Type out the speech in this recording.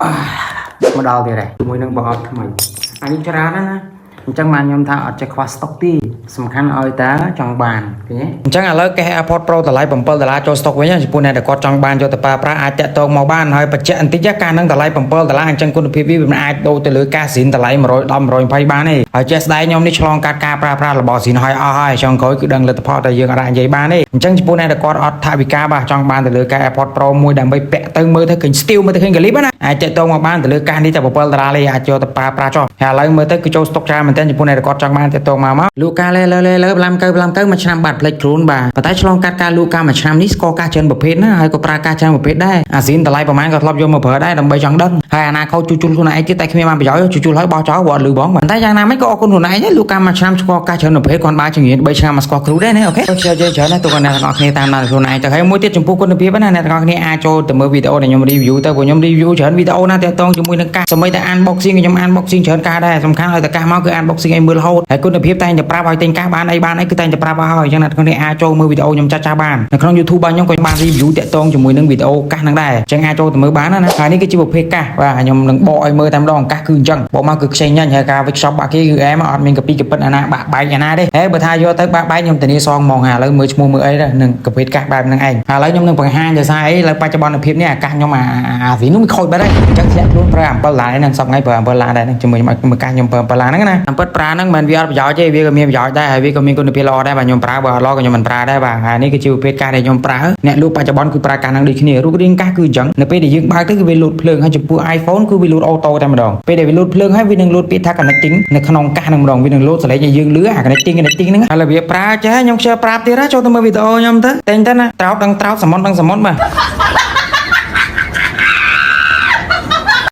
អ่าមកដល់ទៀតហើយជាមួយនឹងប្រអប់ថ្មីអានេះច្រើនណាស់ណាអញ្ចឹងបានខ្ញុំថាអត់ចេះខ្វះស្តុកទេសំខាន់ឲ្យតាចង់បានឃើញទេអញ្ចឹងឥឡូវកេស AirPods Pro តម្លៃ7ដុល្លារចូលស្តុកវិញចំពោះអ្នកដែលគាត់ចង់បានយកទៅប្រើប្រាស់អាចតាក់ទងមកបានហើយបញ្ជាក់បន្តិចកាសហ្នឹងតម្លៃ7ដុល្លារអញ្ចឹងគុណភាពវាមិនអាចដូរទៅលើកាសស៊ីនតម្លៃ110 120បានទេហើយជាក់ស្ដែងខ្ញុំនេះឆ្លងកាត់ការប្រើប្រាស់របស់ស៊ីនហើយអស់ហើយចុងក្រោយគឺដឹងលទ្ធផលតែយើងអាចនិយាយបានទេអញ្ចឹងចំពោះអ្នកដែលគាត់អត់ថវិកាបាទចង់បានទៅលើកាស AirPods Pro មួយដើម្បីពាក់ទៅមើលទៅឃើញ style មើលទៅឃើញកលីបណាអាចតាក់ទងមកបានទៅលើកាសនេះតែ7ដុល្លារទេអាចយកទៅប្រើប្រាស់ចុះហើយឥឡូវមើលទៅគឺចូលស្តុកច្រើនមែនទែនចំពោះអ្នកដែលគាត់ចង់បានតាក់ទងមកមកលក់ការលេលើលេលើផ្លាំកៅផ្លាំកៅមួយឆ្នាំបាត់ផ្លេចខ្លួនបាទប៉ុន្តែឆ្លងកាត់ការលក់ការមួយឆ្នាំនេះស្គាល់កាសច្រើនប្រភេទណាហើយក៏ប្រើកាសច្រើនប្រភេទដែរអាស៊ីនតម្លៃប្រហែលក៏ធ្លាប់យកមកប្រើដែរដើម្បីចង់ដឹងហើយអនាគតជួសជុលខ្លួនឯងទៀតតែគ្មានបានប្រយោជន៍ជួសជុលហើយបោះចោលព្រោះអត់លឺបងប៉ុន្តែយ៉ាងណាមិញក៏អរគុណខ្លួនឯងដែរលក់ការមួយឆ្នាំស្គាល់កាសច្រើនប្រភេទគាត់បានជំនាញ3ឆ្នាំមកស្គាល់គ្រូដែរណាOK ខ្ជិលច្រើនណាស់ទូគាត់អ្នកទាំងអស់គ្នាតាមដានខ្លួនឯងទៅហើយមួយទៀតចំពោះគុណភាពណាអ្នកទាំងអស់គ្នាអាចចូលទៅមើលវីដេអូដែលខ្ញុំ review ទៅព្រោះខ្ញុំ review ច្រើនវីដេអូណាតាក់ទងជាមួយនឹងកាសសម្បីតែ unboxing ខ្ញុំ unboxing ច្រើនកាសដែរសំខាន់ឲ្យតែកាសមកគឺ unboxing ឲ្យមើលរហូតហើយគុណភាពតែងតែប្រាប់ឲ្យទិញកាសបានអីបានអីគឺតែងតែប្រាប់ឲ្យហើយអញ្ចឹងអ្នកទាំងអស់គ្នាអាចចូលមើលវីដេអូខ្ញុំចាស់ចាស់បាននៅក្នុង YouTube របស់ខ្ញុំក៏បាន review តាក់ទងជាមួយនឹងវីដេអូកាសហ្នឹងដែរអញ្ចឹងអាចចូលទៅមើលបានណាហើយនេះគឺជាប្រភេទកាសបាទខ្ញុំនឹងបកឲ្យមើលតែម្ដងកាសគឺអញ្ចឹងបកមកគឺខ្ចីញ៉ាញ់ហើយការវេចខ្ចប់បាក់គេគឺអែមអត់មានកពីកពិតអាណាបាក់បែកអាណាទេហេបើថាយកទៅបាក់បែកខ្ញុំធានាសងហ្មងហើយឥឡូវមើលឈ្មោះមើលអីដែរនឹងប្រភេទកាសបែបហ្នឹងឯងហើយឥឡូវខ្ញុំនឹងបង្ហាញដោយសារអីឥឡូវបច្ចុប្បន្នភាពនេះអាកាសខ្ញុំអាអាវីនោះវាខូចបាត់ហើយអញ្ចឹងធ្លាក់ខ្លួនប្រើ7ដុល្លារហ្នឹងសប្ថ្ងៃប្រើ7ដុល្លារដែរហ្នឹងជាមួយមើលកាសខ្ញុំប្រើ7ដុល្លារហ្នឹងណាតាមពិតប្រើហ្នឹងមិនមែនវាអត់ប្រយោជន៍ទេវាក៏មានប្រយោជន៍ដែរហើយវាក៏មានគុណភាពល្អដែរបាទខ្ញុំប្រើបើអត់ល្អក៏ខ្ញុំមិនប្រើដែរបាទហើយនេះគឺជាប្រភេទកាសដែលខ្ញុំប្រើអ្នកលក់បច្ចុប្បន្នគឺប្រើកាសហ្នឹងដូចគ្នារូបរាងកាសគឺអញ្ចឹងនៅពេលដែលយើងបើកទៅគឺវាលោតភ្លើងហើយចំពោះ iPhone គឺវាលោត auto តែម្ដងពេលដែលវាលោតភ្លើងហើយវានឹងលោតពាក្យថា connecting នៅក្នុងកាសហ្នឹងម្ដងវានឹងលោតសលេងឲ្យយើងលឺអា connecting connecting ហ្នឹងហើយវាប្រើចេះខ្ញុំខ្ជិលប្រាប់ទៀតណាចូលទៅមើលវីដេអូខ្ញុំទៅតែងទៅណាត្រោតដឹងត្រោតសមុទ្រដឹងសមុទ្របាទ។